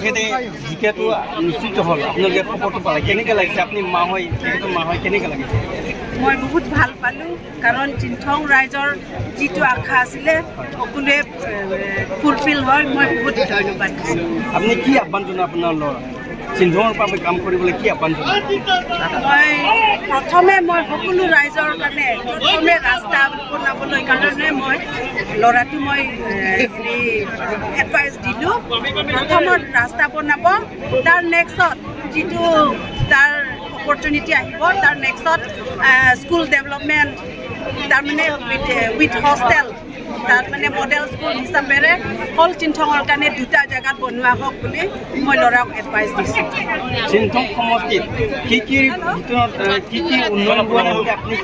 তেখেতে জিকাটো নিশ্চিত হ'ল, আপোনালোকে খবৰটো পালে, কেনেকৈ লাগিছে? আপুনি মা হৈ, তেখেতৰ মা হৈ কেনেকৈ লাগিছে? মই বহুত ভাল পালোঁ, কাৰণ চিন্থং ৰাইজৰ যিটো আশা আছিলে সকলোৱে ফুলফিল হয়। মই বহুত ধন্যবাদ দিছোঁ। আপুনি কি আহ্বান জনায় আপোনাৰ ল'ৰা চিন্থঙৰ বাবে কাম কৰিবলৈ কি আহ্বান জনায়? মই প্ৰথমে মই সকলো ৰাইজৰ কাৰণে প্ৰথমে ৰাস্তা বনাবলৈ কাৰণে মই ল'ৰাটো মই হেৰি এডভাইচ দিলোঁ। প্ৰথমত ৰাস্তা বনাব, তাৰ নেক্সটত যিটো তাৰ অপৰচুনিটি আহিব, তাৰ নেক্সটত স্কুল ডেভেলপমেণ্ট, তাৰমানে উইথ হোষ্টেল, তাত মানে মডেল স্কুল হিচাপেৰে অল চিন্থঙৰ কাৰণে দুটা জেগাত বনোৱা হওক বুলি মই ল'ৰাক এডভাইচ দিছোঁ। চিন্থং সমষ্টিত কি কি ভিতৰত কি কি উন্নয়ন হোৱা নাই বুলি আপুনি?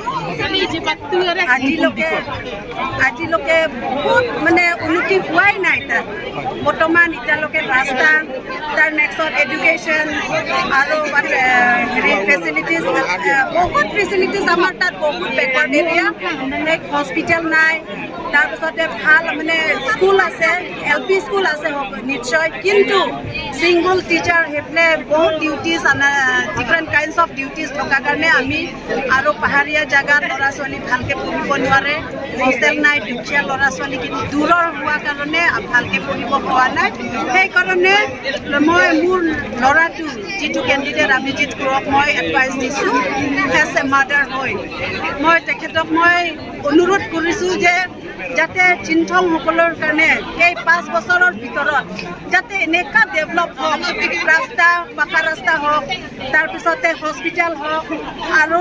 আজিলৈকে বহুত মানে উন্নতি হোৱাই নাই তাত বৰ্তমান এতিয়ালৈকে। ৰাস্তা, তাৰ নেক্সট এডুকেশ্যন আৰু হেৰি ফেচিলিটিজ, বহুত ফেচিলিটিজ আমাৰ তাত বহুত বেকৱাৰ্ড এৰিয়া। হস্পিটেল নাই, তাৰপিছতে ভাল মানে স্কুল আছে, এলপি স্কুল আছে নিশ্চয়, কিন্তু ছিংগল টিচাৰ, সেইফালে বহুত duties, different kinds of duties থকাৰ কাৰণে আমি আৰু পাহাৰীয়া জেগাত ল'ৰা ছোৱালী ভালকৈ পঢ়িব নোৱাৰে। হোষ্টেল নাই, দুখীয়া ল'ৰা ছোৱালী কিন্তু দূৰৰ হোৱাৰ কাৰণে ভালকৈ পঢ়িব পৰা নাই। সেইকাৰণে মই মোৰ ল'ৰাটো যিটো কেণ্ডিডেট অভিজিত ক্ৰ'ক মই এডভাইচ দিছোঁ। এজ এ মাদাৰ হৈ মই তেখেতক মই অনুৰোধ কৰিছোঁ যে যাতে চিন্থংসকলৰ কাৰণে এই 5 বছৰৰ ভিতৰত যাতে এনেকুৱা ডেভেলপ হওক, ৰাস্তা, পাকা ৰাস্তা হওক, তাৰপিছতে হস্পিটেল হওক আৰু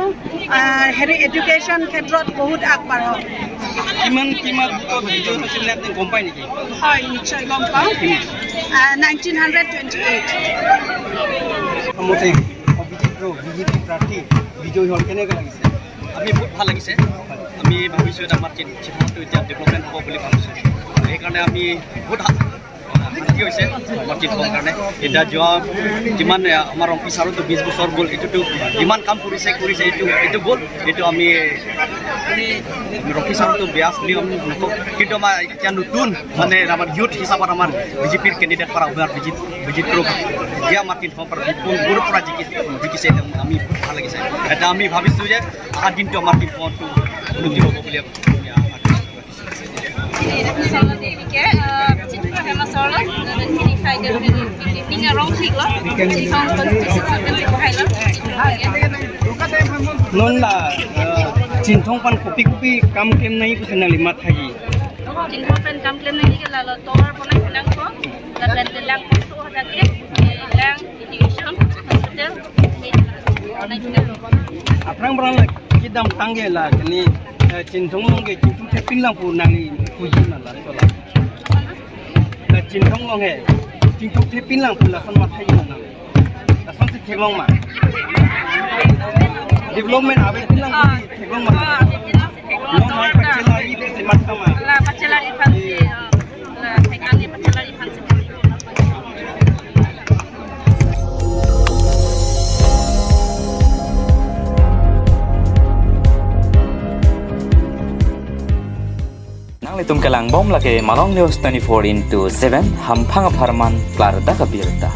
হেৰি এডুকেশ্যন ক্ষেত্ৰত বহুত আগবাঢ়ক। কিমান কিমান ভোটত বিজয় হৈছে বুলি আপুনি গম পায় নেকি? হয়, নিশ্চয় গম পাওঁ, 1928। মতে অভিজিত ক্ৰ' বিজেপি প্ৰাৰ্থী বিজয়ী হ'ল, কেনেকৈ লাগিছে? আমি বহুত ভাল লাগিছে। আমি ভাবিছোঁ এটা আমাৰ চিঠংটো এতিয়া ডেভেলপমেণ্ট হ'ব বুলি ভাবিছোঁ। সেইকাৰণে আমি বহুত শান্তি হৈছে আমাৰ চিঠঙৰ কাৰণে। এতিয়া যোৱা যিমান আমাৰ অফিচাৰতো 20 বছৰ গ'ল, এইটোতো যিমান কাম কৰিছে কৰিছে, এইটো গ'ল। এইটো আমি অফিচাৰতো বেয়া বুলি আমি নকওঁ, কিন্তু আমাৰ এতিয়া নতুন মানে আমাৰ ইউথ হিচাপত আমাৰ বিজেপিৰ কেণ্ডিডেট পৰা আমাৰ বিজিত দিয়া আমাৰ তিনিশৰ পৰা বিপুল দূৰৰ পৰা জিকিছে। এতিয়া আমি বহুত ভাল লাগিছে। এতিয়া আমি ভাবিছোঁ যে অহা দিনটো আমাৰ তিনিশটো উন্নতি হ'ব বুলি আমি আশা ৰাখিছোঁ। Ke chitro hema sorlo kini khai de ninga rong thik lo thong constitution khai lo. Non la Chinthong pan kopi kopi kam kem nahi kusi nang lima thagi? Chinthong pen kam klem nahi ke la lo tor pona khinang ko la pen de lang to hada ke lang education hospital bonai khinang. Aprang brang la kidam tangge la kini Chinthong long ke chintu the pin lang pu nang ni puji na la sola la Chinthong long he chintu the pin lang pu la son ma thagi na la son se theklong ma development abe pin lang pu theklong ma long mai pachela i se mat kama. La pachelari fancy la thekani pachelari fancy. Nang litum kalang bom lake Malong News 24 into 7 hampang pharman klar da kabirta.